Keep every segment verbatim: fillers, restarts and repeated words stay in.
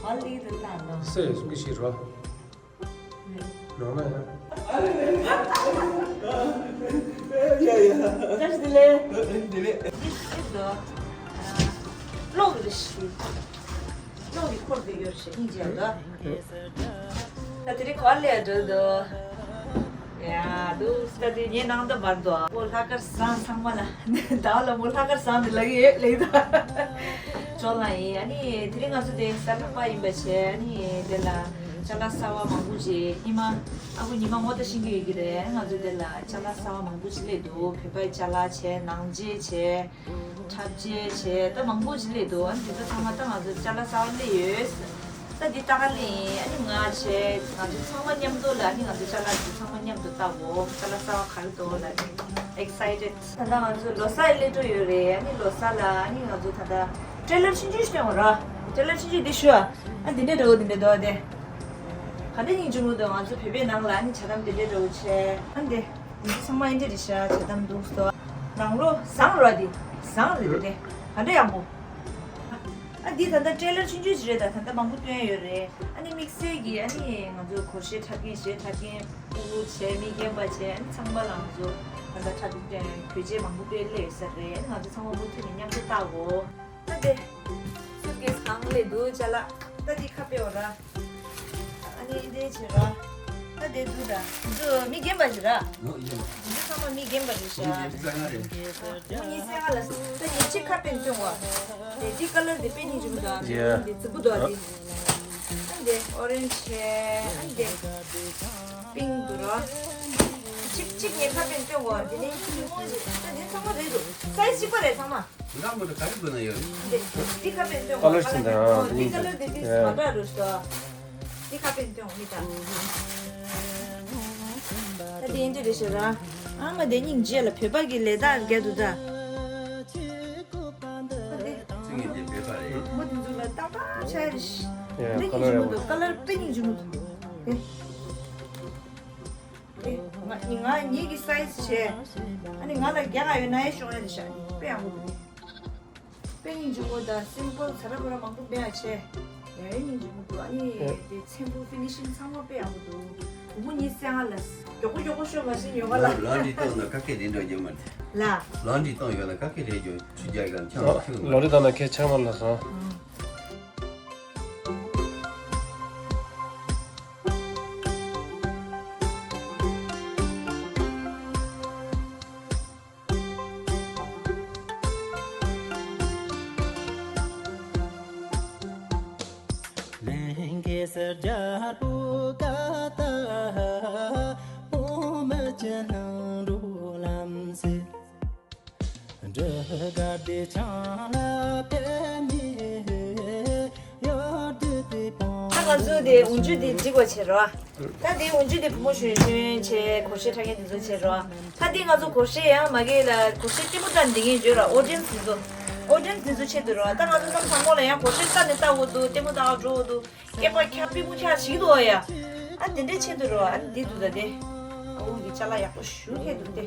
ཨ་ལི་དུ་ལྟ་ནོ། སེ་སུ་གི་ཤི་རོ། ནོ་ན་ཡ། བཀྲ་ཤིས་བདེ་ལེགས། བཀྲ་ཤིས་བདེ་ལེགས། འདི་ཤི་དོ། ལོག་གི་ཤི། ལོག་གི་འཁོར་དུ་ཡོད་ཤི་ཨིན་ཇི་ཡ་དོ། ད་དེ་རིང་ག་ལེ་འགྲོ་དོ། ཡ་དུ་སྟ་དེ་ངའི་ནང་དུ་བར་དོ། ཨོ་ལྷག་དཀར་བཟང་ཚང་མ་ལ། ད་ལ་མོ་ལྷག་དཀར་བཟང་དེ་ལ་གི་ལེགས་དོ། ཅོ་ལ་ཡིན། ཨ་ནི་དེ་རིང་ང་ཚོ་དེ་གསར་པ་ཡིན་པ་བྱས། ཨ་ནི་དེ་ལ་ཅ་ལག་གསར་བ་མང་པོ་ཅིག་ཉི་མ་ཨ་ཁུ་ཉི་མ་ངོ་ད་ཤེས་ཀྱི་ཡོད་ཀྱི་རེད། ང་ཚོ་དེ་ལ་ཅ་ལག་གསར་བ་མང་པོ་ཅིག་སླེབས་འདུག་བོད་པའི་ཅ་ལག་བྱས། ནང་ཆས་བྱས། འཁྲབ་ཆས་བྱས། ད་མང་པོ་ཅིག་སླེབས་འདུག་ཨ་ནི་དེ་ཚོ་ཚང་མ་ད་ང་ཚོ་ཅ་ལག་གསར་བ་སླེབས་ཡོད། ད་འདི་ལྟ་ག་ལེ་ཡིན། ཨ་ནི་ང་བྱས། ང་ཚོ་ཚང་མ་མཉམ་དུ་ལ། ཨ་ནི་ང་ཚོ་ཅ་ལག་འདི་ཚང་མ་མཉམ་དུ་ལྟ་གོ་ཅ་ལག་གསར་བ་ག་རེ་འདུག་ལ་ཨེག་སའི་ཊེཌ། ད་ལྟ་ང་ཚོ་ལོ་གསར་སླེབས་འགྲོ་ཡོད་རེད། ཨ་ནི་ལོ་གསར་ལ་ཨ་ནི་ང་ཚོ་ད་ལྟ་ཊེ་ལར་ཆུང་ཆུང་ཞིག་སྟོན་དགོས་ར། ཊེ་ལར་ཆུང་ཆུང་འདི་ཞུ། ཨ་འདི་འདྲ་འདྲ་བོ་འདི་འདྲ་འདུག་ཨ་དེ། ག་འདྲ་སྙིང་རྗེ་མོ་འདུག་ང་ཚོ་བོད་པའི་ནང་ལ་ཨ་ནི་ཇ་དམ་འདི་འདྲ་འདྲ་བོ་བྱས། ཨ་འདི། འདི་ཚང་མ་ཨེ་འདྲ་རེད་ཤག་ཇ་དམ་འདུག་སོ། ནང་ལོགས་བཟང་ར་འདི། བཟང་རེད་དེ། ག་འདྲ་ཡག་པོ། ཨ་འདི་ད་ལྟ་ཊེ་ལར་ཆུང་ཆུང་ཞིག་རེད། ད་ད་ལྟ་མང་པོ་སྟོན་ཡོད་རེད། ཨ་ནི་དམིགས་བསལ་གྱི་ཨ་ནི་ང་ཚོ་སྒོར་གཞས་འཁྲབ་མཁན་གཞས་འཁྲབ་མཁན་ཕྲུ་གུ་བྱས། མི་རྒན་པ་བྱས། ཨ་ནི་ཚང་མ་ལ་ང་ཚོ་ད་ལྟ་འཁྲབ་སྟོན་གྱོན་ཆས་མང་པོ་སྤེལ་སླེབས་ཡོད་ས་རེད། ཨ་ནི་ང་ཚོ་ཚང་མ་མུ་མཐུད་ནས་མཉམ་དུ་ལྟ་གོ་ད་དེ་སུཊ་ཀེས་གང་ལས་འདུག་ཅ་ལག་ད་དེ་ཁ་ཕྱེ་འོ་ར། ཨ་ནི་འདི་བྱེད་ར། ད་དེ་འདུག་ད། འདི་མི་རྒན་པ་ཞིག་ར། ནོ་ཡོ། འདི་ཚང་མ་མི་རྒན་པ་རེད་ཤག་མི་རྒན་པ་རེད། མི་གཉིས་སེ་ལྔ་ལ། ད་ཉིན་གཅིག་ཁ་ཕྱེ་སྟོན་གོ་དེ་འདི་ཀ་ལར་འདི་དཔེ་སྙིང་རྗེ་མོ་འདུག་ཨ་འདི་འདི་རྫིག་པོ་འདུག་ཨ་འདི། ཨ་འདི་ཨོ་རེན་ཇི་བྱས། ཨ་འདི་པིང་ཀི་འདུག་ར། གཅིག་གཅིག་ངས་ཁ་ཕྱེ་སྟོན་གོ་དེ་ནས་ཁྱི་མོ་ཞིག་ད་འདི་ཚང་མ་རེད་འདུག་སའི་ཛི་གཅིག་པ་རེད་ཚང་མ། འདི་ག་མོ་དེ་ག་རེ་དགོས་ན་ཡོད། འདི་འདི་ཁ་ཕྱེ་སྟོན་གོ་ཀ་ལར་ཅི་འདྲ་འདི་ཀ་ལར་འདི་འདི་མ་འདྲ་རུ་སོ། འདི་ཁ་ཕྱེ་སྟོན་གོ་མི་ད། ད་འདི་འདི་རེད་ཤག་ར། ཨ་མ་དེ་སྙིང་རྗེ་ལ་བོད་པ་གི་ལས་རྟགས་རྒྱག་འདུག་ད། ད་འདི། ཚིག་ངན་གྱི་བོད་པ་རེད། མོ་དེ་ཚོ་ལ་ཏག་ཏག་ཆགས་རེད། ཡ་འདི་ཁ་ལར་སྙིང་རྗེ་མོ་ཡག་པོ། འདུག་ཀ་ལར་དཔེ་སྙིང་རྗེ་མོ་འདུག་དེ། ཨེ། ང་ང་ངེད་ཀྱི་སའི་ཛི་བྱས། ཨ་ནི་ང་ལ་རྒྱག་ག་ཡོད་ན་ཨེ་ཤོག་ཨ་ནི་ཤག་དཔེ་ཡག་པོ་འདུག་དཔེ་སྙིང་རྗེ་མོ་དང་སིམ་པལ་ཟ་ར་བོ་ར་མང་པོ་སྤེལ་ཡ་བྱས། ཡ་ཡ་སྙིང་རྗེ་མོ་འདུག་ཨ་ནི་དེ་ཚེམ་བུ་ཕི་ནི་ཤིང་ཚང་མ་དཔེ་ཡག་པོ་འདུག་བུ་མོ་གཉིས་སེ་ལྔ་ལ། མགྱོགས་པོ་མགྱོགས་པོ་ཤོག་མ་ཤེས་ཉོ་ག་ལ། ལ་ལོན་ཌི་གཏོང་ན་ཁ་སྐད་རེད་འགྲོ་རྒྱུ་མ་རེད། ལ། ལོན་ཌི་གཏོང་ཡོད་ན་ཁ་སྐད་རེད་རྒྱུ་ཆུ་རྒྱག་གམ་ཆང་ལ་ཁྱུག་ལོན་ཌི་གཏོང་ན་ཁྱེད་ཆང་མ་ལ་སོང་། ལྷན་རྒྱས་རྒྱལ་པོ་ཀ་ཏ། འོ་མ་ཅན་ལང་འགྲོ་ལམ་སེ། འབྲུ་དཀར་དེ་ཆང་ལ་ཕན་ནི་ཡོད་དུས་དེ་པོ། ད་ང་ཚོ་དེ་འོན་ཆུ་དེ་འགྲིག་པ་བྱེད་རོགས། ད་དེ་འོན་ཆུ་དེ་བུ་མོ་གཞོན་གཞོན་བྱས་སྒོར་གཞས་འཁྲབ་མཁན་དེ་ཚོ་བྱེད་རོགས། ད་དེ་ང་ཚོ་སྒོར་གཞས་ཡང་མ་གི་ལ་སྒོར་གཞས་ལྟད་མོ་ལྟ་འདི་ངན་བརྗོད་རོགས། ཨོ་ཌི་ཡན་སི་དེ་ཚོ། ཨོ་ཌི་ཡན་སི་དེ་ཚོ་ཆེད་དུ་རོགས། ད་ང་ཚོ་བསམ་བསམ་བློ་ལ་ཡང་སྒོར་གཞས་ལྟ་ནས་ལྟ་འོ་འདུག་ལྟད་མོ་ལྟ་འགྲོ་འོ་འདུག་སྐེད་པ་འཁྱག་པི་མུ་འཁྱག་ཞིག་འདུག་ཡ། ཨ་དེ་འདྲས་ཆེད་དུ་རོགས། ཨ་འདི་འདུག་ད་དེ། ཨ་འུ་གི་ཅ་ལག་ཡག་པོ་ཞུ་ཧེ་འདུག་དེ།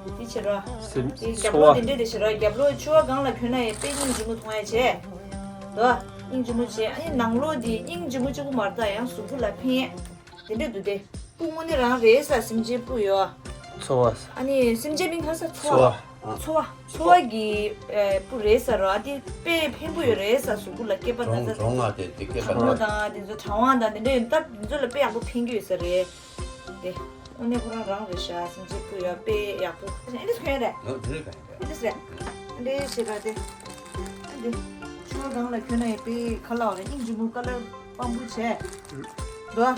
འདི་བྱེད་རོགས། སེམས་དེ་རྒྱབ་ཚོར་ལོགས་བ། འདི་འདྲས་དེ་བྱེད་རོགས། རྒྱབ་ལོགས་ཕྱུ་པ་སྒང་ལ་གྱོན་ན་ཡ་དཔེ་སྙིང་རྗེ་མོ་མཐོང་ཡ་བྱས། དོ། སྙིང་རྗེ་མོ་བྱས། ཨ་ནི་ནང་ལོགས་འདི་སྙིང་རྗེ་མོ་གཅིག་པུ་མ་རེད་ད། ཡང་གཟུགས་པོ་ལ་ཕན་ཡ། དེ་འདྲས་འདུག་དེ། སྤུ་དངོས་གནས་རང་རེད་ས། སེམས་ཅན་སྤུ་ཡོད། ཚོར་བ། ཨ་ནི་སེམས་ཅན་མིང་ག་ས། ཚོར་བ། ཚོར་བ། ཚོར་བ་གི་ཨེ་སྤུ་རེད་ས་རོ། ཨ་དེ་དཔེ་ཕན་པོ་ཡོད་རེད་ས། གཟུགས་པོ་ལ་སྐེད་པ་ན་ཚ། གྲོང་ང་དེ་དེ་སྐེད་པ་གྲང་མོ་ན་དང་དེ་ཚོ་གྲང་བ་དང་དེ་འདྲ་ཡོད་སྟབས་དེ་ཚོ་ལ་དཔེ་ཡག་པོ་ཕན་གྱི་ཡོད་ས་རེད། དེ་དངོས་གནས་ཁོ་རང་རང་རེད་ཤག་སེམས་ཅན་སྤུ་ཡོད། དཔེ་ཡག་པོ་ཨེ་འདྲས་གྱོན་རེད། ལོ་དེ་རེད་ག་ཨེ་འདྲས་རེད། ཨེ་འདྲས་བྱེད་པ་དེ། ཨེ་འདྲས། ཕྱུ་པ་སྒང་ལ་གྱོན་ན་ཡང་དཔེ་ཁ་ལག་རེད། སྙིང་རྗེ་མོ་ཀ་ལར་དཔང་པོ་བྱས། འདུག་ཨ།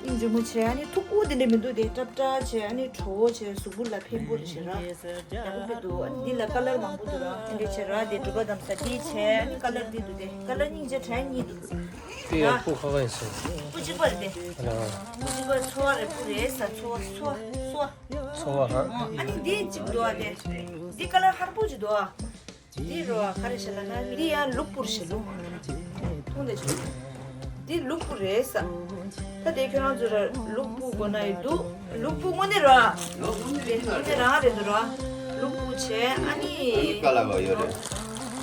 སྙིང་རྗེ་མོ་བྱས། ཨ་ནི་མཐུག་པོ་དེ་འདྲས་མི་འདུག་དེ་སྲབ་སྲབ་བྱས། ཨ་ནི་དྲོ་བོ་བྱས། གཟུགས་པོ་ལ་ཕན་པོ་རེད་བྱས་ར། ཡག་པོ་དཔེ་འདུག་ཨ་ནི་འདི་ལ་ཀ་ལར་མང་པོ་འདུག་ར། ཨ་འདི་བྱས་ར། དེ་སྒྲུབ་པ་དམ་ས་འདི་བྱས། ཨ་ནི་ཀ་ལར་འདི་འདུག་དེ་ཀ་ལར་སྙིང་རྗེ་དྲན་གཉིས་འདུག་དེ་ཡང་སྤུ་ཁ་ཁ་ཡིན་ཟེར། སྤུ་གཅིག་པ་རེད་དེ། ཨ་ལ། སྤུ་གཅིག་པ་ཚོ་བ་རེད། སྤུ་རེད་ས། ཚོ་བ་ཚོ་བ། ཚོ་བ་ཧ། ཨ་ནི་འདི་གཅིག་འདུག་ཨ། དེ་འདི་ཀ་ལར་ཧར་པོ་ཅིག་འདུག་ཨ། འདི་རོ་ག་རེ་བྱས་ལབ་ན་འདི་ཡང་ལུག་སྤུ་རེད་བྱས། ལུག་མཐོང་དེ་བྱས། འདི་ལུག་སྤུ་རེད་ས། ད་དེ་ཁྱོད་རང་ཚོ་ལ་ལུག་སྤུ་དགོས་ན་ཡོད་འདུག་ལུག་སྤུ་དངོས་གནས་རོ། ལུག་དངོས་གནས་རང་རེད་འདུག་རོ། ལུག་སྤུ་བྱས། ཨ་ནི་ཀ་ལར་ཡོད་རེད།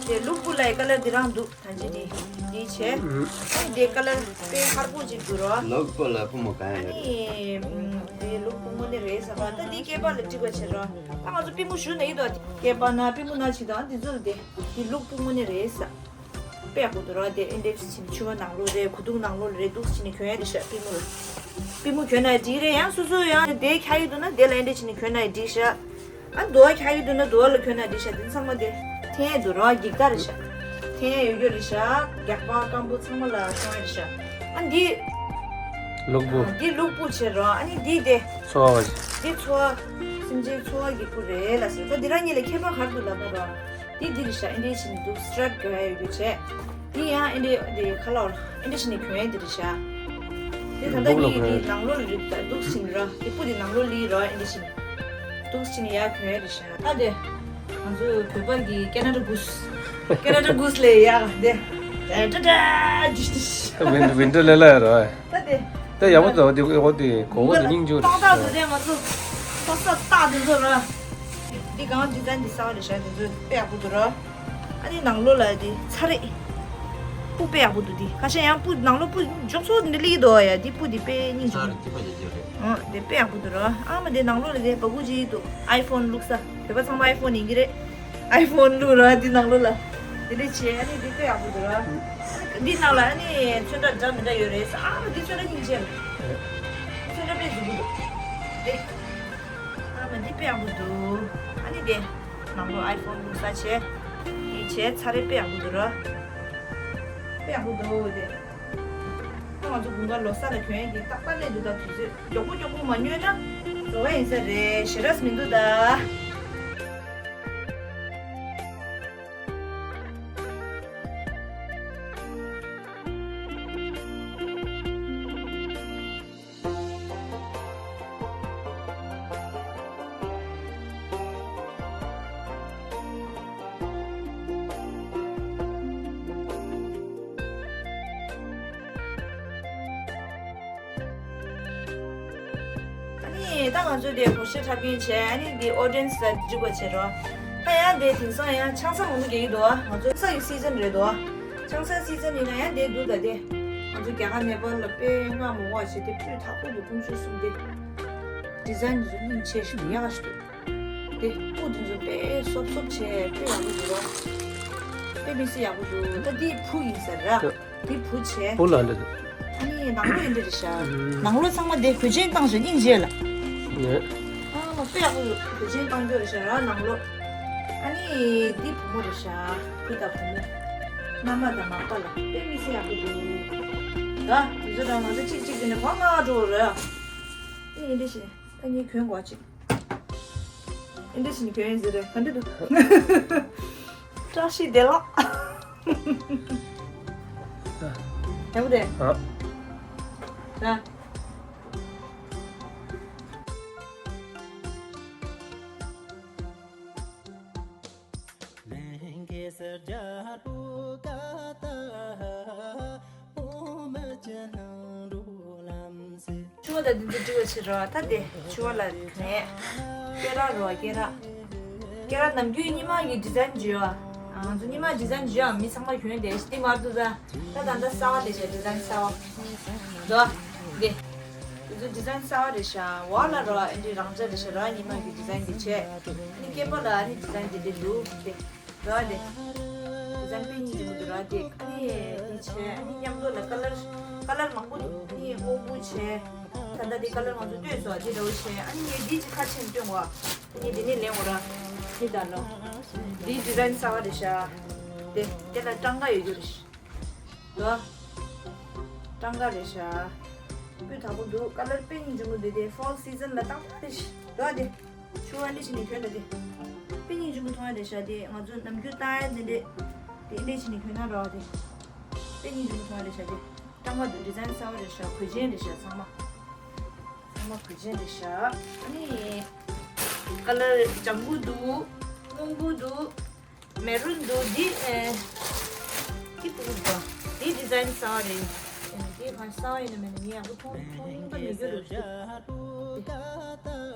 དེ་ལུག་སྤུ་ལ་ཡི་ཀ་ལར་འདི་རང་འདུག་ད་ཅི་འདི། འདི་བྱས། ཨ་ནི་འདི་ཀ་ལར་དཔེ་ཧར་པོ་ཅིག་འདུག་རོ། ལུག་སྤུ་ལ་སྤུ་མོ་གང་ཡོད་རེད། ཨ་ནི་འདི་ལུག་སྤུ་མོ་ནི་རེད་ཟེར་བ། ད་འདི་སྐེད་པ་ལ་འགྲིག་པ་བྱེད་རོ། ད་ང་ཚོ་པུས་མོ་གཞུ་ན་ཡིན་དོ། སྐེད་པ་ན་པུས་མོ་ན་བྱེད་དོ། ཨ་འདི་ཚོ་ལ་འདི་འདི་ལུག་སྤུ་མོ་ནི་རེད་ཟེར། དཔེ་ཡག་པོ་འདུག་རོ། དེ་ཨེ་འདྲས་ཕྱིན་ཕྱི་བ་ནང་ལོགས་རེད། གོས་ཐུང་ནང་ལོགས་རེད། འདུག་ཕྱིན་གྱོན་ཡ་རེད་ཤག་པུས་མོ་ལ། པུས་མོ་གྱོན་ན་འགྲིག་རེད། ཡང་སོ་སོ་ཡང་དེ་འཁྱག་གི་འདུག་ན་དེ་ལ་ཨེ་འདྲས་ཕྱིན་གྱོན་ན་འགྲིག་ཤག་ཨ་དུ་བ་འཁྱག་གི་འདུག་ན་དུ་བ་ལ་གྱོན་ན་འགྲིག་ཤག་དེ་ཚང་མ་དེ་འཐེན་ཡ་འདུག་རོ། འགྱིག་རྟ་རེད་ཤག་འཐེན་ཡ་ཡོད་རྒྱུ་རེད་ཤག་རྒྱགས་པ་སྐམ་པོ་ཚང་མ་ལ་གྱོན་ཡ་རེད་ཤག་ཨ་འདི་ལུག་སྤུ། ཨ་འདི་ལུག་སྤུ་བྱེད་རོ། ཨ་ནི་འདི་དེ་འཚོ་བ་བ་ཅིག་འདི་འཚོ་བ། སེམས་ཅན་འཚོ་བ་གི་སྤུ་རེད་ལ་ཟེར། ད་འདི་རང་གཉིས་ལ་ཁྱད་པར་ག་རེ་འདུག་ལབ་ན་རོ། འདི་འདི་རེད་ཤག་ཨེ་འདྲས་ཕྱིན་འདུག་སི་ཊེབ་གྱོན་ཡ་ཡོད་རྒྱུ་བྱས། འདི་ཡང་ཨེ་འདྲས་འདི་ཁ་ལག་ཨེ་འདྲས་ཕྱིན་གྱོན་ཡ་འདི་རེད་ཤག་འདི་ད་ལྟ་སྦུག་ལ་གཉིས་འདི་གྱོན་ཡ། ནང་ལོགས་ལ་རེད། ད་འདུག་སེ་བྱས་ནས་ར་འདི་སྤུ་འདི་ནང་ལོགས་ལ་ཡིན་ར། ཨེ་འདྲས་ཕྱིན་འདུག་སེ་བྱས་ནས་ཡར་གྱོན་ཡ་རེད་ཤག་ད་དེ་ང་ཚོ་བོད་པ་གི་ཀེ་ན་ཌ་གུ་སི། ཀེ་ན་ཌ་གུ་སི་ལས་ཡག་དེ། ཏྲ་ཏྲ་ཏྲ་ཏྲ། ཝིན་ཝིན་ཊར་ལས་ལ་ཡ་ར། ད་དེ། ད་ཡག་པོ་འདུག་དེ་འོ་དེ་གོ་བོ་དེ་སྙིང་རྗེ་རེད། ཏག་ཏག་དེ་དེ་ང་ཚོ་ཏག་ཏག་ཏག་དེ་ཚོ་ར། འདི་གང་ཌི་ཛའིན་འདི་གསར་པ་རེད་ཤག་འདི་ཚོ་དཔེ་ཡག་པོ་འདུག་ར། ཨ་ནི་ནང་ལོགས་ལ་དེ་ཚ་རེད། སྤུ་དཔེ་ཡག་པོ་འདུག་དེ་ཁ་ཤས་ཡང་སྤུ་ནང་ལོགས་སྤུ་མགྱོགས་ཚོད་འདི་ལི་འདུག་ཡ། དེ་སྤུ་དེ་དཔེ་སྙིང་རྗེ་པོ་འདུག་ཚ་རེད། ཐིགས་པ་རྒྱག་རྒྱུ་རེད། ཨ་དེ་དཔེ་ཡག་པོ་འདུག་ར། ཨ་མ་དེ་ནང་ལོགས་ལ་དེ་བ་གུ་ཅིག་འདུག་ཨའི་ཕོན་བླུགས་ས། བོད་པ་ཚང་མ་ཨའི་ཕོན་ཡིན་གྱི་རེད། ཨའི་ཕོན་བླུགས་ར་དེ་ནང་ལོགས་ལ། དེ་འདྲས་བྱས། ཨ་ནི་དེ་དཔེ་ཡག་པོ་འདུག་ར། འདི་ནང་ལ་ཨ་ནི་ཚོན་ཁྲ་འདྲ་མི་འདྲ་ཡོད་རེད་ཟེར། ཨ་མ་འདི་ཚོན་ཁྲ་སྙིང་རྗེ་ལ། ཚོན་ཁྲ་དཔེ་མཛེས་པོ་འདུག་དེ། ཨ་མ་འདི་དཔེ་ཡག་པོ་འདུག་ཨ་ནི་དེ་ནང་ལོགས་ཨའི་ཕོན་བླུགས་ས་བྱས། འདི་བྱས་ཚ་རེད། དཔེ་ཡག་པོ་འདུག་ར། དཔེ་ཡག་པོ་འདུག་དེ། ད་ང་ཚོ་དགུན་ཁ་ལོ་གསར་ལ་གྱོན་ཡས་ཀྱི་ཏག་ཏག་སླེབས་འདུག་ད་དུས་ཚོད་མགྱོགས་པོ་མགྱོགས་པོ་མ་ཉོས་ན་བཟོ་བ་ཡིན་ས་རེད། ཞེ་དྲགས་མི་འདུག་ད། ཨ་ནི་ད་ང་ཚོ་དེ་བོ་ཤེ་འཁྲབ་མཁན་བྱས། ཨ་ནི་དེ་ཨོ་ཌི་ཡེན་སི་ལ་འགྲིག་པ་བྱེད་རོགས། ད་ཡང་དེ་དེང་སང་ཡང་ཆང་ས་མང་པོ་རྒྱག་གི་འདུག་ང་ཚོ་ཆང་ས་ཡི་སི་ཛན་རེད་འདུག་ཆང་ས་སི་ཛན་ཡིན་ན་ཡང་དེ་འདུག་ད་དེ་ང་ཚོ་རྒྱ་གར་ནེ་པཱལ་ལ་དཔེ་སྔ་མོ་བ་བྱས་ཏེ་སྤུས་དག་པོ་འདུག་ཀུན་སྤྱོད་གསུམ་དེ། ཌི་ཛའིན་དེ་ཚོ་སྙིང་རྗེ་ཞིག་འདུག་ཡག་ཞིག་འདུག་དེ་སྤུ་དེ་ཚོ་དཔེ་སོབ་སོབ་བྱས་དཔེ་ཡག་པོ་འདུག་དཔེ་མི་སྲིད་ཡག་པོ་འདུག་ད་དེ་བུ་ཡིན་ས་ར། དེ་བུ་བྱས། བུ་ལ་འདྲ་འདུག་ཨ་ནི་ནང་ལོགས་ཡིན་འདྲ་རེད་ཤག་ནང་ལོགས་ཚང་མ་དེ་གོས་ཆེན་བཏང་ཞིང་སྙིང་རྗེ་ལ། ཨ་མ་དཔེ་ཡག་པོ་འདུག་གོས་ཆེན་བཏང་རྒྱུ་རེད་ཤག་ར་ནང་ལོགས། ཨ་ནི་དེ་བུ་མོ་རེད་ཤག་བུ་དང་བུ་མོ། མནའ་མ་དང་མ་པ་ལ་དཔེ་མི་སྲིད་ཡག་པོ་འདུག་ད་དེ་ཚོ་དང་ང་ཚོ་གཅིག་གཅིག་དེ་ནས་གོ་ང་འགྲོ་ར། ཨེ་ཡིན་འདྲ་ཞིག་ད་ངས་གྱོན་དགོས་ཅིག་ཨེ་འདྲ་ཞིག་ནས་གྱོན་ཡིན་ཟེར་རེད། ག་འདྲ་འདུག་བཀྲ་ཤིས་བདེ་ལེགས། ཡག་པོ་རེད། ཨ། ད། ཕྱུ་པ་དང་འདི་ཚོ་འབྲི་བ་བྱེད་རོགས། ད་དེ་ཕྱུ་པ་ལ་ནས་སྐེ་རགས་རོ། སྐེ་རགས། སྐེ་རགས་ནམ་རྒྱུན་ཉི་མ་གི་ཌི་ཛའིན་བྱོས་ཨ། ང་ཚོ་ཉི་མ་ཌི་ཛའིན་བྱོས་ཨ། མི་ཚང་མ་གྱོན་བསྡད་ཤག་དེ་མར་འདུག་ད། ད་ད་ལྟ་གསར་པ་དེ་བྱས་ཌི་ཛའིན་གསར་པ་འདུག་ཨ། དེ་དེ་ཚོ་ཌི་ཛའིན་གསར་པ་རེད་ཤག་འོག་ལ་རོ་ཨེ་འདྲའི་རང་འཇགས་རེད་ཤག་ར། ཉི་མ་གི་ཌི་ཛའིན་དེ་བྱས། ཨ་ནི་སྐེད་པ་ལ་ཨ་ནི་ཌི་ཛའིན་དེ་འདྲ་འདུག་དེ། ར་དེ། ཌི་ཛའིན་དཔེ་སྙིང་རྗེ་མོ་འདུག་ར་དེ། ཨ་ནི་དེ་བྱས། ཨ་ནི་མཉམ་དུ་ལ་ཀ་ལར་ཀ་ལར་མང་པོ་འདུག་ཨ་ནི་སྔོན་པོ་བྱས། ད་ལྟ་དེ་ཀ་ལར་ང་ཚོ་སྟོན་སོང་། དེ་འདྲ་བོ་བྱས། ཨ་ནི་ངས་འདི་ཅིག་ཁ་ཕྱེ་ནས་སྟོན་གོ་ཨ་ནི་དེ་ནས་ལེན་འོ་ར། དེ་ད་ལོ། འདི་ཌི་ཛའིན་གསར་པ་རེད་ཤག་དེ་དེ་ལ་སྤྲང་ཀ་ཡོད་རྒྱུ་རེད་ཤག་འདུག་ཨ། སྤྲང་ཀ་རེད་ཤག་སྤུས་དག་པོ་འདུག་ཀ་ལར་དཔེ་སྙིང་རྗེ་མོ་འདུག་དེ་ཕོལ་སི་ཛན་ལ་ཏག་ཏག་རེད་ཤག་འདུག་ཨ། དེ། ཕྱུ་པ་འདི་བྱས་ནས་གྱོན་ད་དེ། དཔེ་སྙིང་རྗེ་མོ་མཐོང་ཡ་རེད་ཤག་དེ་ང་ཚོ་ནམ་རྒྱུན་ལྟ་ཡ་དེ་འདྲས། དེ་འདྲས་བྱས་ནས་གྱོན་ན་འདྲ་བ་དེ། དཔེ་སྙིང་རྗེ་མོ་མཐོང་ཡ་རེད་ཤག་དེ། སྤྲང་པོ་འདུག་ཌི་ཛའིན་གསར་པ་རེད་ཤག་གོས་ཆེན་རེད་ཤག་ཚང་མ། ཚང་མ་གོས་ཆེན་རེད་ཤག་ཨ་ནི། ཀ་ལར་ལྗང་གུ་འདུག་སྔོན་པོ་འདུག་མེ་རུན་འདུག་འདི་ཨེ། འདི་སྤུ་གུ་འདུག་འདི་ཌི་ཛའིན་གསར་པ་རེད། ཨེ་འདི་ག་གསར་པ་ཡིན་ན་མིན་ན་ངས་ཡག་པོ་མཐོང་མཐོང་སྙིང་པོ་མི་འགྱུར་རོ་ཞུ།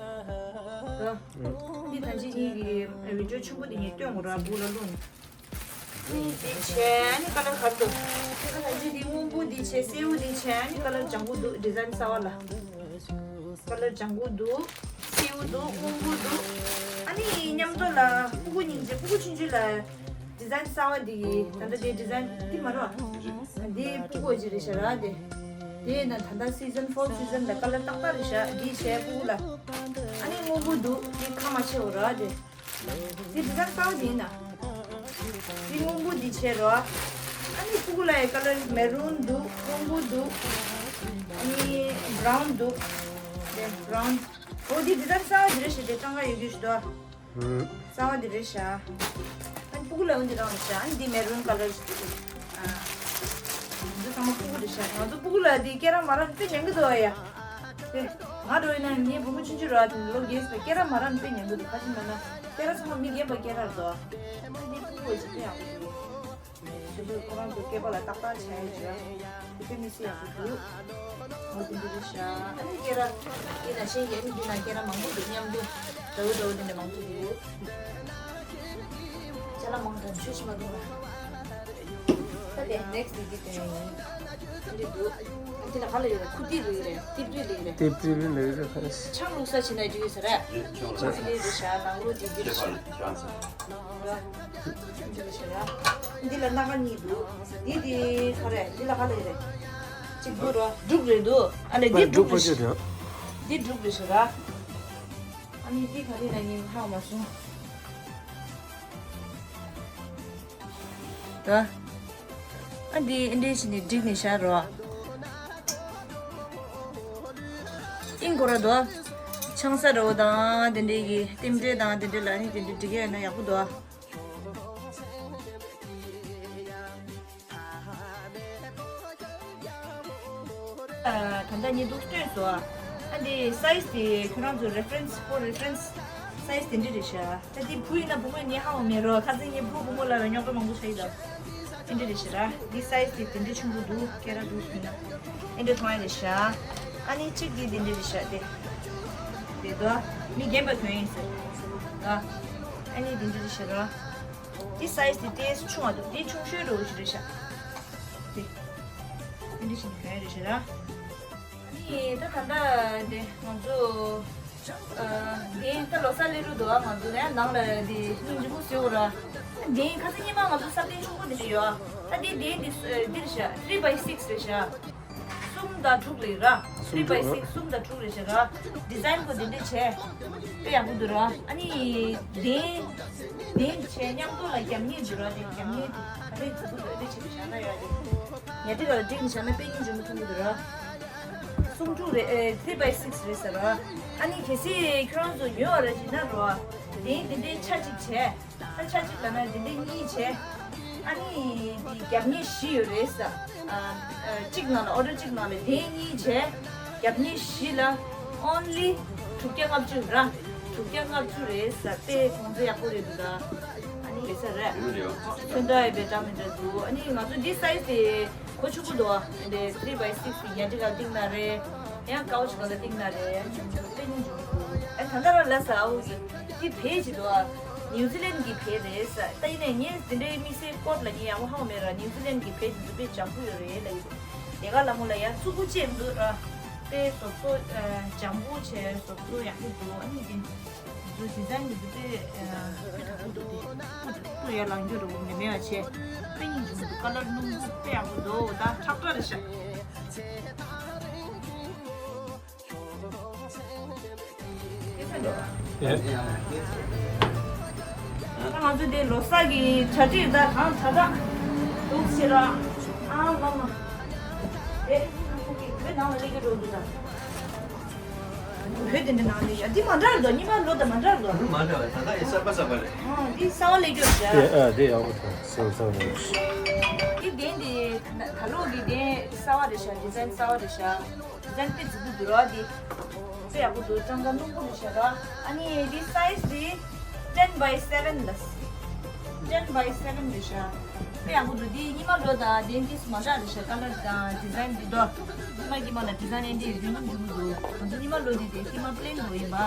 འདི་ད་ཅི་ངེད་ཀྱི་བི་ཌིའོ་ཆེན་པོ་འདི་ངས་སྟོན་དགོས་ར་སྦུག་ལ་བླུགས་ནས། ནི་འདི་བྱས། ཨ་ནི་ཀ་ལར་ག་རེ་འདུག་ཨ་ནི་འདི་སྔོན་པོ་འདི་བྱས། སེའུ་འདི་བྱས། ཨ་ནི་ཀ་ལར་ལྗང་གུ་འདུག་ཌི་ཛའིན་གསར་བ་ལ། ཀ་ལར་ལྗང་གུ་འདུག་སེའུ་འདུག་སྔོན་པོ་འདུག་ཨ་ནི་མཉམ་དུ་ལ་སྤུ་གུ་སྙིང་རྗེ། སྤུ་གུ་ཆུང་ཆུང་ལ་ཌི་ཛའིན་གསར་བ་འདི་ཡིན། ད་ལྟ་དེ་ཌི་ཛའིན་འདི་མ་རེད་པ། འདི་སྤུ་གུ་ཅིག་རེད་ཤག་ར། དེ་དེ་ན་ད་ལྟ་སི་ཛན་ཕོལ་སི་ཛན་ལ་ཀ་ལར་ཏག་ཏག་རེད་ཤག་འདི་བྱས་སྤུ་གུ་ལ། ཨ་ནི་སྔོན་པོ་འདུག་འདི་ཁ་མ་ཕྱེ་བ་ར། དེ་འདི་ཌི་ཛའིན་གསར་བ་འདི་ཡིན་ན། འདི་སྔོན་པོ་འདི་བྱས་ར། ཨ་ནི་སྤུ་གུ་ལ་ཡ་ཀ་ལར་མེ་རུན་འདུག་སྔོན་པོ་འདུག་ཨ་ནི་བྷ་རའུན་འདུག་དེ་བྷ་རའུན། འོ་འདི་ཌི་ཛའིན་གསར་བ་འདི་རེད་ཤག་དེ་གྲངས་ཀ་ཡོད་རྒྱུ་ཞིག་འདུག་ཨ། ཧུམ། གསར་བ་འདི་རེད་ཤག་ཨ་ནི་སྤུ་གུ་ལ་འོ་འདི་རང་རེད་ཤག་ཨ་ནི་འདི་མེ་རུན་ཀ་ལར་ཞིག་འདུག་ཨ། འདི་ཚང་མ་སྤུ་གུ་རེད་ཤག་ང་ཚོ་སྤུ་གུ་ལ་འདི་སྐེ་རགས་མ་རགས་དཔེ་ཉན་གི་འདུག་ཨ་ཡ། དེ་ང་འདྲ་བོ་ཡིན་ན་ངའི་བུ་མོ་ཆུང་ཆུང་ར་དེ་ལོ་རྒས་སོང་། སྐེ་རགས་མ་རགས་དཔེ་ཉན་གི་འདུག་ག་ཅི་ན་ན་སྐེ་རགས་ཚང་མ་མི་རྒན་པ་སྐེ་རགས་རེད་དོ། ཨ་ནི་སྤུ་གུ་ཅིག་དཔེ་ཡག་པོ་འདུག་དེ་ཚོ་ཁོ་རང་ཚོ་སྐེད་པ་ལ་ཏག་ཏག་བྱས་ཡོད་ཀྱི་ར། དེ་དཔེ་མི་སྲིད་ཡག་པོ་འདུག་འོ་དེ་འདྲ་རེད་ཤག་ཨ་ནི་སྐེ་རགས་འདི་ན་ཤེས་ཡོད། ཨ་ནི་འདི་ན་སྐེ་རགས་མང་པོ་འདུག་མཉམ་དུ་འདྲ་བོ་འདྲ་བོ་དེ་འདྲ་མང་པོ་འདུག་ཅ་ལག་མང་དྲགས་ཆོས་ཤིག་མ་འདུག་ད་དེ་ནེག་སི་ཊི་འདི་དེ་ཡིན། འདི་འདུག་འདི་ལ་ག་ལ་ཡོད་རེད། ཁུ་ཏི་རེད་རེད། ཏི་པི་རེད་རེད། ཏི་པི་རེད་རེད། ཆང་བླུགས་ས་བྱས་ན་འགྲིག་ཡོད་ས་རེད། ཆང་བླུགས་ས་འདི་རེད་ཤག་ནང་ལོགས་འདི་འདི་རེད་ཤག་འདི་རེད་ཤག་འདི་ལ་སྣ་ཁ་གཉིས་འདུག་འདི་འདི་ག་རེད། འདི་ལ་ག་ལ་ཡོད་རེད། གཅིག་འདུག་ར། འབྲུག་རེད་འདུག་ཨ་ལས་འདི་འབྲུག་རེད་ཤག་འདི་འབྲུག་རེད་ཤག་ར། ཨ་ནི་འདི་ག་རེ་ན་ངས་ཧ་མ་སོང་། ད། ཨ་འདི་ཨེ་འདྲས་ཞིག་ནས་བསྒྲིགས་ནས་བཞག་རོགས། ཨིན་གོ་ར་དོ། ཆང་ས་འདྲ་བོ་དང་དེ་འདྲས་ཀྱི་རྟེན་འབྲེལ་དང་དེ་འདྲས་ལ་ནི་དེ་འདྲས་བསྒྲིགས་ཡོད་ན་ཡག་པོ་འདུག་ད་ལྟ་ངས་འདུག་སྟོན་སོང་། ཨ་འདི་སའི་ཛི་དེ་ཁྱོད་རང་ཚོ་རེ་ཕ་རེན་སི་for reference སའི་ཛི་དེ་འདྲ་རེད་ཤག་ད་འདི་བུ་ཡིན་ན་བུ་མོས་ཉན་ཧ་གོ་མེད་རོགས། ཁ་སང་ངའི་བུ་བུ་མོ་ལ་ར་རྙོག་དྲ་མང་པོ་ཆགས་ཡིན་ད། དེ་འདྲ་རེད་ཤག་ར། འདི་སའི་ཛི་དེ་དེ་འདྲ་ཆུང་པོ་འདུག་སྐེ་རགས་འདུག་ཡིན་ན། ཨེ་འདྲ་མཐོང་ཡ་རེད་ཤག་ཨ་ནི་གཅིག་འདི་དེ་འདྲ་རེད་ཤག་དེ། དེ་དོ། མི་རྒན་པ་གྱོན་ཡིན་ཟེར། ཨ། ཨ་ནི་དེ་འདྲ་རེད་ཤག་ར། འདི་སའི་ཛི་དེ་ཏོག་ཙམ་ཆུང་བ་འདུག་འདི་ཆུང་ཤོས་འདྲ་བོ་ཞིག་རེད་ཤག་དེ། དེ་འདྲ་ཞིག་གྱོན་ཡ་རེད་ཤག་ར། ནི་ད་ད་ལྟ་འདི་ང་ཚོ་ཨ་འདི་ད་ལོ་གསར་སླེབས་འགྲོ་འདུག་ཨ། ང་ཚོ་ནས་ནང་ལ་འདི་སྙིང་རྗེ་པོ་བཟོས་ཡོད་ར། འདི་ཁ་སང་ཉི་མ་ང་ཚོ་ས་གདན་ཆུང་པོ་འདི་འདྲ་ཡོད་ཨ། ད་འདི་འདི་འདི་འདི་རེད་ཤག three by six རེད་ཤག་གསུམ་དང་དྲུག་རེད་ར། three by six གསུམ་དང་དྲུག་རེད་ཤག་ར། ཌི་ཛའིན་གོ་འདི་འདྲ་བྱས་དཔེ་ཡག་པོ་འདུག་ར། ཨ་ནི་འདི་འདི་བྱས་མཉམ་དུ་ལ་རྒྱབ་གཉེར་འདུག་ར། དེ་རྒྱབ་གཉེར་དེ་ག་རེ་འཛུགས་དགོས་འདི་བྱས་བཞག་ན་ཡག་གི་ཉལ་ཁྲི་ལ་བསྒྲིགས་ནས་བཞག་ན་དཔེ་སྙིང་རྗེ་མོ་མཐོང་གི་འདུག་ར། གསུམ་དྲུག་རེད་ཨེ། three by six རེད་ཟེར་ར། ཨ་ནི་གལ་སྲིད་ཁྱོད་རང་ཚོ་ཉོ་བ་ར་བྱེད་ན་རོ། དེ་འདི་འདྲའི་ཆ་གཅིག་བྱས། ད་ཆ་གཅིག་ལ་ན་འདི་འདྲའི་གཉིས་བྱས། ཨ་ནི་འདི་རྒྱབ་གཉེར་བཞི་ཡོད་རེད་ཟེར། ཨ་ཨ་གཅིག་ནང་ལ་ཨོ་ཌར་གཅིག་ནང་ལ་དེ་གཉིས་བྱས། རྒྱབ་གཉེར་བཞི་ལ་only དྲུག་བརྒྱ་ལྔ་བཅུ་ར། དྲུག་བརྒྱ་ལྔ་བཅུ་རེད་ཟེར། དཔེ་གོང་ཚད་ཡག་པོ་རེད་འདུག་ད། ཨ་ནི་ལེ་ས་རེད། ཚོན་མདོག་ཡང་དཔེ་འདྲ་མི་འདྲ་འདུག་ཨ་ནི་ང་ཚོ་འདི་སའི་ཛི་དེ་གོ་ཆོག་གི་འདུག་ཨ་འདི་three by six གི་ཉལ་ཁྲི་སྒང་བཏིང་ན་རེད། ཡང་ཀའུ་ཆི་སྒང་ལ་བཏིང་ན་རེད། ཨ་ནི་དཔེ་སྙིང་རྗེ་པོ་འདུག་ཨ་ད་ལྟ་ར་ལ་ས་ཨའུ་གི་འདི་བེད་ཅིག་འདུག་ཨ། ནིའུ་ཛི་ལན་གི་བེད་རེད་ས། ད་ཡིན་ནའི་ངས་འདི་འདྲའི་དམིགས་བསལ་ཀོཌ་ལ་ངས་ཡག་པོ་ཧ་གོ་མེད་ར། ནིའུ་ཛི་ལན་གི་བེད་འདི་ཚོ་དཔེ་འཇམ་པོ་ཡོད་རེད་ལབ་ཀྱི་འདུག་ལས་ཀ་སླ་མོ་ལ་ཡ་རྩུབ་པོ་ཅན་འདུག་ར། དཔེ་བཟོ་བཟོ་ཨ་འཇམ་པོ་བྱས་བཟོ་བཟོ་ཡག་པོ་འདུག་ཨ་ནི་དེ་ཚོ་ཌི་ཛའིན་གི་དེ་དཔེ་ཨ་དཔེ་དྲག་པོ་འདུག་དེ་སྤུ་སྤུ་ཡར་ལངས་རྒྱུ་འདྲ་བོ་མེད་མེད་པ་བྱས། དཔེ་སྙིང་རྗེ་པོ་འདུག་ཀ་ལར་སྣུམ་པོ་དཔེ་ཡག་པོ་འདུག་ད་ཁྲག་ཁྲག་རེད་ཤག་ཡེ། ད་ང་ཚོ་དེ་ལོ་གསར་གྱི་གྲ་སྒྲིག་ད་གང་དྲག་དྲག་འདུག་ཟེར་ར། ཨ་མ་མ། དེ་ཁོ་གི་བོད་ནང་ལ་སླེབས་ཀྱི་འགྲོ་འདུག་ད། བོད་དེ་འདྲ་ནང་ལ་ཡ་འདི་མ་འདྲ་རེད་དོ། ཉི་མ་ལོ་ད་མ་འདྲ་རེད་དོ། མ་འདྲ་བ་ད་ལྟ་ཡི་གསར་པ་གསར་པ་རེད། ཨ་འདི་གསར་བ་སླེབས་ཀྱི་རེད་ཤག་དེ་ཨ་དེ་ཡག་པོ་ཐོན་སོང་གསར་པ་རེད། འདི་གདན་འདི་ད་ལོ་གི་གདན་གསར་བ་རེད་ཤག་ཌི་ཛའིན་གསར་བ་རེད་ཤག་ཌི་ཛའིན་དཔེ་མཛེས་པོ་འདུག་ར། འདི་དཔེ་ཡག་པོ་འདུག་ཀྲང་ཀ་སྣུམ་པོ་རེད་ཤག་ར། ཨ་ནི་འདི་སའི་ཛི་འདི་ten by seven ལ། ten by seven རེད་ཤག་དཔེ་ཡག་པོ་འདུག་འདི་ཉི་མ་ལོ་དང་གདན་འདི་མ་འདྲ་རེད་ཤག་ཀ་ལར་དང་ཌི་ཛའིན་འདི་དོ། ཉི་མ་ཉི་མ་ལ་ཌི་ཛའིན་འདི་རྒྱུན་རིང་རྒྱུན་འདུག་ང་ཚོ་ཉི་མ་ལོ་འདི་དེ་ཉི་མ་པི་ལེན་འགྲོ་ཡིན་པ།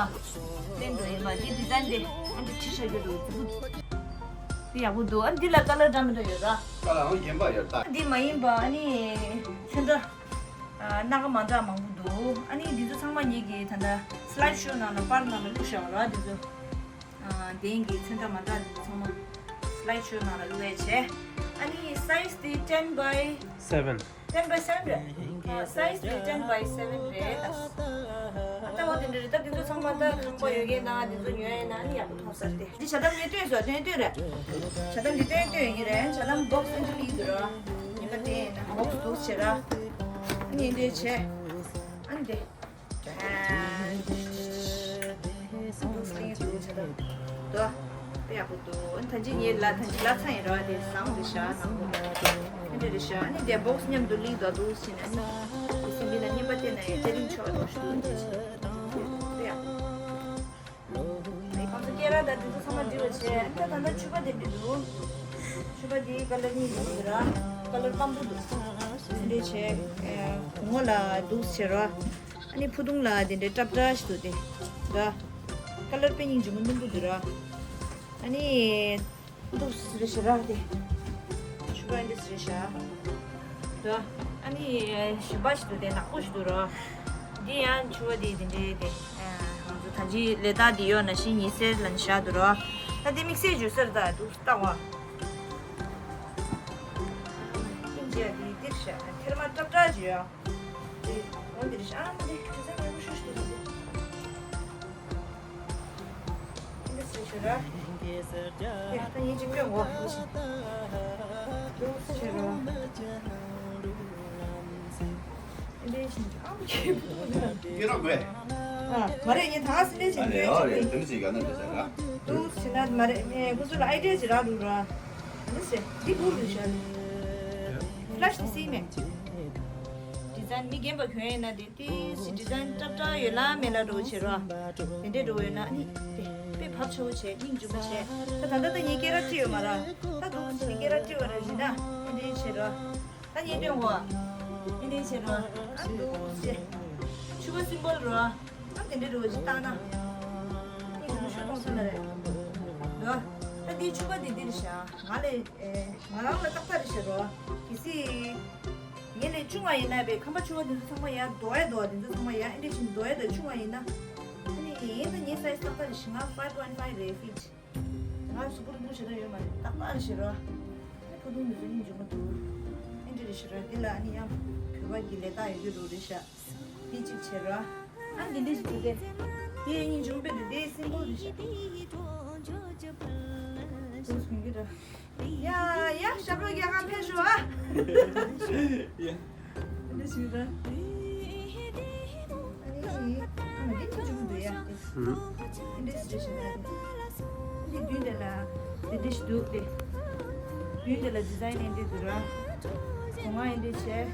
པི་ལེན་འགྲོ་ཡིན་པ་འདི་ཌི་ཛའིན་འདི་ཨ་འདི་ཁྲི་ཤ་རྒྱུ་འདུག་ཡག་པོ་འདུག་ཨ་འདི་ལ་ཀ་ལར་འདྲ་མི་འདྲ་ཡོད་ར། ཀ་ལར་ཡང་རྒྱན་པ་ཡོད་ད། འདི་མ་ཡིན་པ་ཨ་ནི་ཚོན་ཁྲ་ཨ་སྣ་ཁ་མ་འདྲ་མང་པོ་འདུག་ཨ་ནི་འདི་ཚོ་ཚང་མ་ངེད་ཀྱི་ད་ལྟ་སི་ལའེད་ཤོ་ནང་ལ་པར་ནང་ལ་བླུགས་བཞག་ར། འདི་ཚོ་ཨ་གདན་གྱི་ཚོན་ཁྲ་མ་འདྲ་འདི་ཚོ་ཚང་མ་སི་ལའེད་ཤོ་ནང་ལ་བླུགས་ཡས་བྱས། ཨ་ནི་སའི་ཛི་འདི་ten by seven. ten by seven རེད། ཨ་སའི་ཛི་དེ་ten by seven རེད། ད་ཨ་ད་འོ་དེ་འདྲ་རེད། ད་དེ་ཚོ་ཚང་མ་ད་ཁང་པ་ཡོད་མཁན་ན་དེ་ཚོ་ཉོ་ཡས་ན་ཨ་ནི་ཡག་པོ་མཐོང་ས་རེད། འདི་ཇ་དམ་ངས་སྟོན་སོང་། སྟོན་སྟོན་རེད། ཇ་དམ་འདི་སྟོན་སྟོན་ཡོད་ཀྱི་རེད། ཇ་དམ་བོག་སི་ཨེ་འདྲ་ཡིན་འདུག་ར། ཉིན་པ་དེ་ན་བོག་སི་འདུག་བྱེད་ར། ཨ་ནི་འདི་བྱས། ཨ་ནི་དེ། འདུག་སེ་འདུག་བྱ་དང་། དོ། དཔེ་ཡག་པོ་འདུག་ཨ་ནི་ད་ཅི་ངའི་ལ་ད་ཅི་ལ་ཚ་ཡིན་ར། དེ་བཟང་རེད་ཤག་ནང་པོ། ཨ་འདྲ་རེད་ཤག་ཨ་ནི་དེ་བོག་སི་མཉམ་དུ་ལིང་དོ་འདུག་སེ་ནས་ཨ་ནི། སེམས་པའི་ནང་བརྙན་པ་བལྟས་ན་ཡང་དེ་རིང་ཆོག་འགྲོ་ཞུ་འདུག་དེ་ཆེ། དཔེ་ཡག་པོ། ང་ཚོ་སྐེ་རགས་དང་དེ་ཚོ་ཚང་མ་འབྲི་བ་བྱས། ཨ་ནི་ད་ད་ལྟ་ཕྱུ་པ་དེ་འབྲི་འདུག་ཕྱུ་པ་དེའི་ཀ་ལར་གཉིས་འདུག་ར། ཀ་ལར་སྐམ་པོ་འདུག་དེ་འདྲས་བྱས། ཨ་གུང་ངོ་ལ་འདུག་སེ་བྱས་ར། ཨ་ནི་ཕུ་ཐུང་ལ་དེ་འདྲའི་ཏྲབ་ཏྲ་ཞིག་འདུག་དེ། ད། ཀ་ལར་དཔེ་སྙིང་རྗེ་མོ་སྣུམ་པོ་འདུག་ར། ཨ་ནི། འདུག་སེ་རེད་ཤག་ར་དེ། ཕྱུ་པ་འདི་སེ་རེད་ཤག་ད། ཨ་ནི་ཞིམ་པ་ཞིག་འདུག་དེ་ནག་པོ་ཞིག་འདུག་ར། འདི་ཡང་ཕྱུ་པ་དེ་དེ་འདྲའི་དེ། ང་ཚོ་ད་ཅི་ལས་རྟགས་འདི་ཡོད་ན་ཤིང་ཉི་ཟེར་ལ་ནི་བཞག་འདུག་ར། ད་དེ་དམིགས་བསལ་བརྗོད་སར་ད་འདུག་སེ་བཏང་བ། ཨིན་ཇི་ཡ་དེ་འདིར་བཞག་ཐེར་མ་ཏྲབ་ཏྲ་ཅིག་ཡོད། འོ་འདིར་ཤ་ཨ་མ་དེ་དྲི་ཟ་ཉེ་པོ་ཤོ་ཤི་དུ་འདི་སུ་ཤི་ར། ཡ་ད་ཡིན་ཅིག་སྐྱོན་འོ་ཤི་དུ་ཤི་ར། འདི་ཤི་ཨ་མ་ཁྱེད་པོ་འདི་ར་དགོས། ཨ་མ་རེད། ངས་ད་སི་ནས་ཅིག་ཨ་ནེ་ཨ་རེད། དེ་མི་ཅིག་ག་ན་འདི་ཟ་ར། འདུག་ཟེར་ན་མ་རེད། ངས་ཁོ་ཚོ་ལ་ཨའི་ཌི་ཡ་ཅིག་རག་འདུག་ར། འདི་ཟེར་འདི་བུ་འདུག་ཤ་ལི། ཕ་ལ་ཤི་ཊིག་སི་མེད། ཌི་ཛའིན་མི་རྒན་པ་གྱོན་ཡིན་ན་དེ་ཏིས་ཌི་ཛའིན་ཏྲབ་ཏྲ་ཡོད་ལ་མེད་ལ་འགྲོ་བྱེད་རོགས། དེ་འདྲས་འགྲོ་ཡོད་ན་ནི་དེ་དཔེ་བབ་ཆེ་བོ་བྱས་སྙིང་རྗེ་མོ་བྱས། ད་ད་ལྟ་ད་ངའི་སྐེ་རགས་བཀྲུས་ཡོད་མ་ར། ད་འདུག་ངའི་སྐེ་རགས་བཀྲུས་པ་ར་རེད་ན་དེ་འདྲས་བྱེད་རོགས། ད་ངས་སྟོན་གོ། དེ་འདྲས་བྱེད་རོགས། ཨ་འདུག་བྱས། ཕྱུ་པ་སིམ་པལ་རོ། ཨ་དེ་འདྲས་རོ་བྱེད་བཏང་ན། སྙིང་རྗེ་མོ་ཤོ་གཏོང་ས་ལ་རེད། འདུག་ད་དེའི་ཕྱུ་པ་དེ་འདི་རེད་ཤག་ང་ལས། ཨེ། ང་རང་ལ་ཏག་ཏག་རེད་ཤག་རོ། གལ་སྲིད། ངེད་ལས་ཆུང་བ་ཡིན་ན་བས་ཁམས་པ་ཆུང་བ་དེ་ཚོ་ཚང་མ་ཡར་རྡོ་ཡ་རྡོ་བ་དེ་ཚོ་ཚང་མ་ཡར་ཨེ་འདྲས་ཤིག་རྡོ་ཡ་རྡོ་ཆུང་བ་ཡིན་ན། ཨ་ནི་ཡིན་ད་ངའི་སའི་ཛི་ཏག་ཏག་རེད་ཤག་ང་ཕའིབ་པོ་ཡིན་ཕའིབ་རེད་ཕིཊ། ང་གཟུགས་པོ་རིང་པོ་ཞེ་དྲག་ཡོད་མ་རེད། ཏག་ཏག་རེད་ཤག་རོ། ཨ་ནི་ཕུ་ཐུང་དེ་ཚོ་སྙིང་རྗེ་མོ་འདུག་ཨེ་འདྲས་རེད་ཤག་རོ། འདི་ལ་ཨ་ནི་ཡང་བོད་པ་གི་ལས་རྟགས་ཡོད་རྒྱུ་རུ་རེད་ཤག་འདི་གཅིག་བྱེད་རོགས། ཨ་འདི་འདྲ་ཞིག་བྱེད་དེ། དེ་སྙིང་རྗེ་མོ་དཔེ་འདུག་དེ་སིམ་པལ་འདུག་ཤག་འདུག་སྙིང་རྗེ་ར། ཡ་ཡ་ཞབས་བྲོ་རྒྱག་ག་ཕེབས་ཤོག་ཨ། ཡ། འདི་འདྲ་ཞིག་ར། ཨ་ནི་ཨ་མ་འདི་སྙིང་རྗེ་མོ་འདུག་ཡ་དེ། ཧུམ། འདི་འདྲ་ཞིག་ར་ཞིག་ར། འདི་མདུན་དེ་ལ་འདི་འདྲ་ཞིག་འདུག་དེ། མདུན་དེ་ལ་ཌི་ཛའིན་འདི་འདྲ་འདུག་ར། གོང་མ་འདི་འདྲ་བྱས།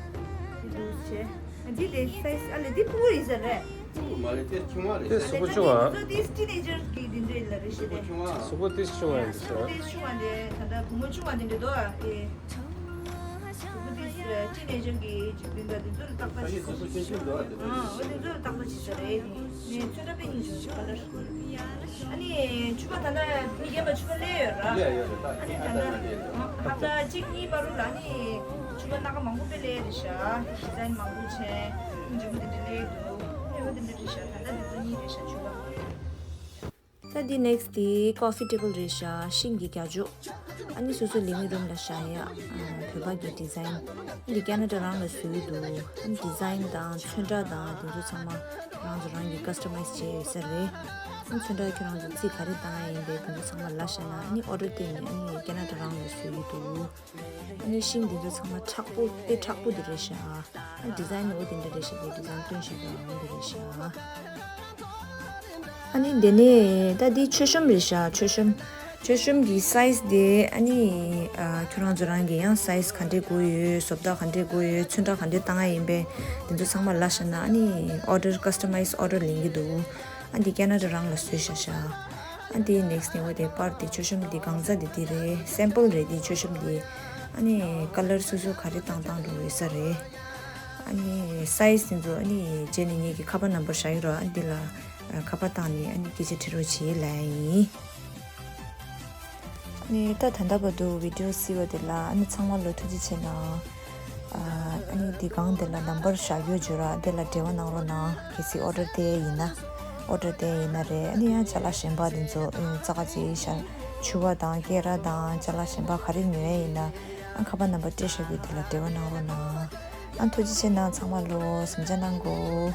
འདི་འདྲ་བྱས། འདི་ལས་སའི་ཛི་ཨ་ལས་འདི་ཕྲུ་གུ་ཡིན་ས་རེད། ཕྲུ་གུ་མ་རེད་དེ་ཆུང་བ་རེད། དེ་གཟུགས་པོ་ཆུང་བ། འདི་ཚོ་དེ་ཊི་ནེ་ཇར་གི་འདི་འདྲ་ལ་རེད་ཤག་དེ། གཟུགས་པོ་ཆུང་བ། གཟུགས་པོ་དེ་ཆུང་བ་ཡིན་ས་རེད། གཟུགས་པོ་དེ་ཆུང་བ་འདི་ད་ལྟ་བུ་མོ་ཆུང་བ་འདི་འདྲ་འདུག་ཨ། དེ། གཟུགས་པོ་དེ་ཊི་ནེ་ཇར་གི་ཅིག་འདི་འདྲ་འདི་ཚོ་ལ་ཏག་ཏག་ཨ་ནི་ཅིག་གཟུགས་པོ་ཆུང་ཆུང་འདུག་ཨ། དེ་ཚོ་ཨ་འོ་དེ་ཚོ་ལ་ཏག་ཏག་ཅིག་ས་རེད་དེ། ནས་ཚོན་ཁྲ་དཔེ་སྙིང་རྗེ་པོ་ཀ་ལར། ཨ་ནི་ཕྱུ་པ་ད་ལྟ་མི་རྒན་པ་ཕྱུ་པ་སླེབས་ཡོད་ར། སླེབས་ཡོད་རེད་ད། ཨ་ནི་ད་ལྟ་ཧབ་ཏ་གཅིག་གཉིས་བར་དུ་ལ་ཨ་ནི་ཕྱུ་པ་སྣ་ཁ་མང་པོ་དཔེ་སླེབས་རེད་ཤག་ཌི་ཛའིན་མང་པོ་བྱས་སྙིང་རྗེ་མོ་དེ་འདྲ་སླེབས་འདུག་སླེབས་པ་དེ་འདྲ་རེད་ཤག་ད་ལྟ་དེ་ཚོ་གཉིས་རེད་ཤག་ཕྱུ་པ། ད་འདི་ནེག་སི་ཊི་འདི་ཀོ་ཕི་ཊེ་བལ་རེད་ཤག་ཤིང་གི་རྒྱ་ཅོ། ཨ་ནི་སོ་སོའི་ལིབ་ཝིང་རུམ་ལ་བཞག་ཡ། ཨ་བོད་པ་གི་ཌི་ཛའིན། འདི་ཀེ་ན་ཌ་རང་ལ་བཟོས་ཀྱི་འདུག་ཨ་ནི་ཌི་ཛའིན་དང་ཚོན་ཁྲ་དང་དེ་ཚོ་ཚང་མ་རང་ཚོ་རང་གིས་ཀ་སི་ཊ་མའི་ཛི་བྱས་ཡོད་ས་རེད། ཨ་ནི་ཚོན་ཁྲ་ཁྱོད་རང་ཚོ་རྩིས་ག་རེ་བཏང་ཡ་ཡིན་པས་དེ་ཚོ་ཚང་མ་ལབ་བཞག་ན་ཨ་ནི་ཨོ་ཌར་སྟེར་ནས་ཨ་ནི་ཀེ་ན་ཌ་རང་ལ་བཟོས་ཀྱི་འདུག་ཨ་ནི་ཤིང་འདི་ཚོ་ཚང་མ་མཁྲེགས་པོ་དཔེ་མཁྲེགས་པོ་འདི་རེད་ཤག་ཨ་ཌི་ཛའིན་འོ་དེ་འདྲ་རེད་ཤག་དེ་ཌི་ཛའིན་སྟོན་བཞིན་པའི་འོ་འདི་རེད་ཤག་ཨ་ནི་འདི་ནས་ད་འདི་མཆོད་གཤོམ་རེད་ཤག་མཆོད་གཤོམ། མཆོད་གཤོམ་གྱི་སའི་ཛི་དེ་ཨ་ནི་ཨ་ཁྱོད་རང་ཚོ་རང་གི་ཡང་སའི་ཛི་ག་འདྲས་དགོས་ཡོད། བཟོ་ལྟ་ག་འདྲས་དགོས་ཡོད། ཚོན་ཁྲ་ག་འདྲས་བཏང་ཡ་ཡིན་པས་འདི་ཚོ་ཚང་མ་ལབ་བཞག་ན་ཨ་ནི་ཨོ་ཌར་ཀ་སི་ཊ་མའི་ཛི་ཨོ་ཌར་ལེན་གྱི་འདུག་ཨ་འདི་ཀེ་ན་ཌ་རང་ལ་བཟོས་བཞག་ཤག་ཨ་འདི་ནེག་སི་ཊི་ནས་འོ་དེ་པར་དེ་མཆོད་གཤོམ་འདི་གང་ཟག་འདི་འདི་རེད། སེམ་པལ་རེད་འདི་མཆོད་གཤོམ་འདི། ཨ་ནི་ཀ་ལར་སོ་སོ་ག་རེ་བཏང་བཏང་འགྲོ་ཡོད་ས་རེད། ཨ་ནི་སའི་ཛི་འདི་ཚོ་ཨ་ནི་རྗེས་ནས་ངེད་ཀྱི་ཁ་པར་ནམ་བར་བཞག་ཡོད་རོགས། ཨ་འདི་ལ་ཁ་པར་བཏང་ནས་ཨ་ནི་སྐད་ཆ་དྲི་རོགས་བྱེད་ལབ་ཡ་ཡིན། ནི་ད་ད་ལྟ་བར་དུ་བི་ཌིའོ་གཟིགས་པ་དེ་ལ་ཨ་ནི་ཚང་མ་ལོ་ཐུགས་རྗེ་ཆེ་གནང་། ཨ་ནི་འདི་སྒང་དེ་ལ་ནམ་བར་བཞག་ཡོད་ཇུ་ར་དེ་ལ་འབྲེལ་བ་གནང་རོགས་གནང་། གལ་སྲིད་ཨོ་ཌར་དེ་ཡིན་ན། ཨོ་ཌར་དེ་ཡིན་ན་རེད། ཨ་ནི་ཡང་ཅ་ལག་གཞན་པ་དེ་ཚོ་ཙག་ཅིག་ཤར་ཕྱུ་པ་དང་སྐེ་རགས་དང་ཅ་ལག་གཞན་པ་ག་རེ་ཉོ་ཡ་ཡིན་ན་ཨ་ཁ་པར་ནམ་བར་སྤྲད་བཞག་ཡོད་དེ་ལ་འབྲེལ་བ་གནང་རོགས་གནང་། ཨ་ཐུགས་རྗེ་ཆེ་གནང་། ཚང་མ་ལོ་གཟིམ་འཇག་གནང་གོ།